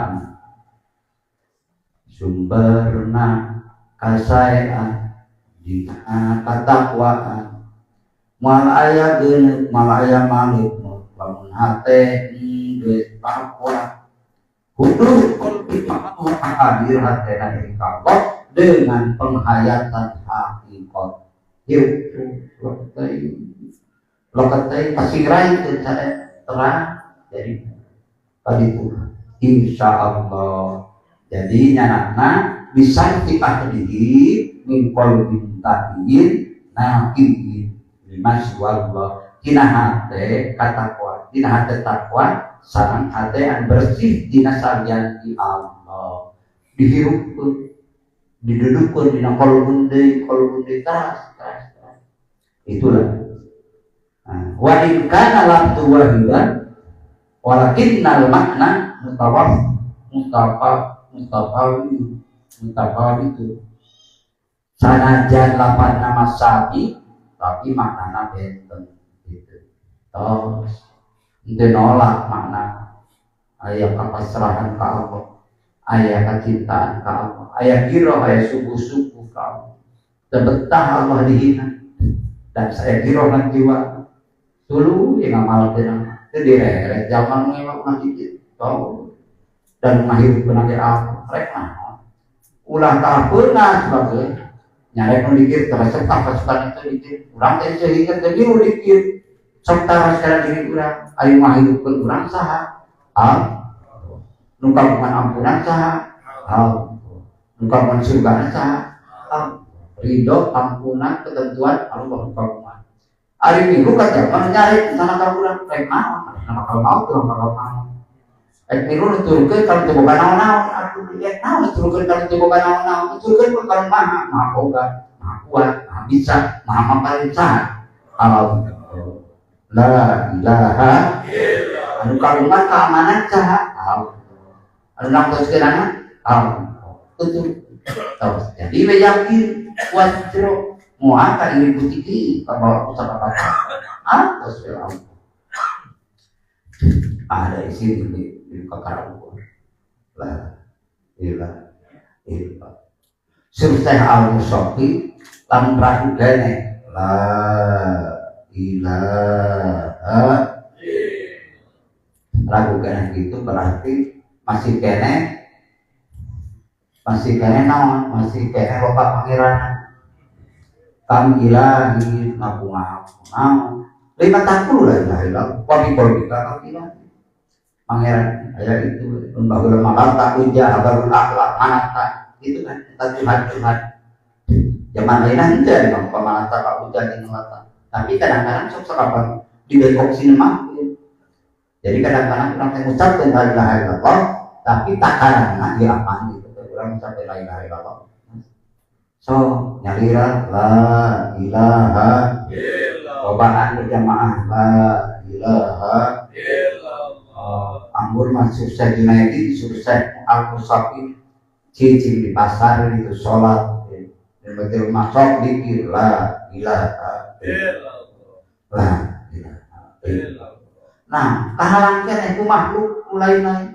sumberna kasaean dina katakwaan. Moal aya geuneuh, moal aya malik lamun hate geus takwa. Kudu qalbi hadir hatena dari Allah dengan penghayatan hakikat. Yuk, loketai loketai pasingrai teu terang. Jadi tadi itu insya Allah jadi nyanakna bisa ahlihi min qalbin taqiyyin naqiyyin mimma siwallah, tina hate katakwa, tina hate takwa sareng hate anu bersih dina salian di Allah. Dihirupkeun, didudukkeun dina qalbun deui, qalbun deui, teras teras teras. Itulah. Nah, wa in kana lafdu wahidan walakinnal makna mutawaf mutafa mutafawi mutafawi itu. Sanajan lapan nama sapi Tapi maknana benten gitu. Tos henteu nolak makna, aya kapasrahan ka Allah, aya kecintaan ka Allah, aya giroh, aya subuh-subuh ka Allah. Teu betah Allah dihina dan saya giroh dan jiwa dulu yang ngamalkeun teu direret zaman ngewa ulah dikit tau dan ngahirupkeun ge Allah rek naon ulah kapeuna sebagai nyarek nu dikir terus pasukan itu dikir urang teh sehingga teh milu dikir sok taras kana diri urang. Ayo ngahirupkeun urang saha? Ah, nu kagungan ampunan saha? Ah, nu kagungan surga saha? Ah, ridho, ampunan, ketentuan Allah nu kagungan. Ari milu ka zaman nyarek sana ka urang rek naon? Nah, bakal mau urang bakal mau. Rek milu nuturkeun kalau teu boga naon-naon atuh, rek naon nuturkeun kalau teu boga naon-naon? Nuturkeun kalau maha maha boga, maha kuat, maha bisa, maha maparin saha? Allah. La ilaha anu kagungan keamanan saha? Allah. Anu nangtoskeunana Allah. Tutur. Terus jadi we yakin kuat jero moal ka ieu putih kabawa pusaka apa, ah, terus we Allah ada isi di kakara la ilaha illallah. Surah Al-Musafi lamun ragu kene la ilaha, ragu kene gitu berarti masih kene naon, masih kene loba pangeran kam ilahi ngaku ngaku naon lima takul la ilaha illallah wa bi qalbika kam ilahi pangeran aya itu baheula malata uja abarul akhlak manata itu kan eta Tuhan. Tuhan zaman lain henteu ada pamanata ka uja jeung lata, tapi kadang-kadang sok sakapan di bengkok sinema. Jadi kadang-kadang urang teh ngucapkeun la ilaha illallah tapi takaranna di apaan gitu teh urang ngucapkeun la ilaha illallah. So nyalira la ilaha illallah berjamaah la ilaha illallah. Anggur mah sukses Junaidi, sukses Al-Musafi cicing di pasar itu sholat dan betul masuk dikir la ilaha illallah, la ilaha illallah. Nah, kahalang keneh ku makhluk mulai naik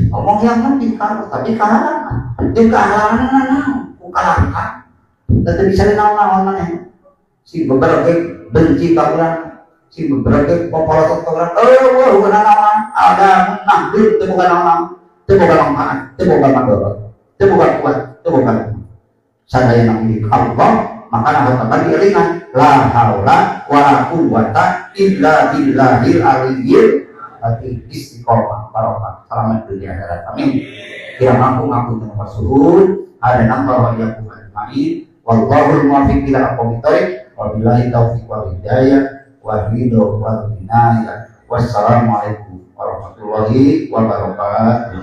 ngomong yang lebih kalau tapi kahalang jeung kahalangan naon ku kalangka teu bisa naon-naon maneh si beberapa benci ka urang, si beberapa popolotot ka urang, eh, wah, bukan naon ada nahdin teu boga naon, teu boga manfaat, teu boga madarat, teu boga kuat, teu boga sadaya milik Allah. Maka nah dielingan la haula wala quwwata illa billahil aliyyil azim. Istiqomah, barokah, selamat dunia akhirat, amin. Kira mampu ngapunten wasuhun ada nambah wa iyyakum ajmain. Wallahul muwaffiq ila aqwamit thoriq. Wabillahi taufiq wal hidayah wa ridho wal inayah. Wassalamualaikum warahmatullahi wabarakatuh.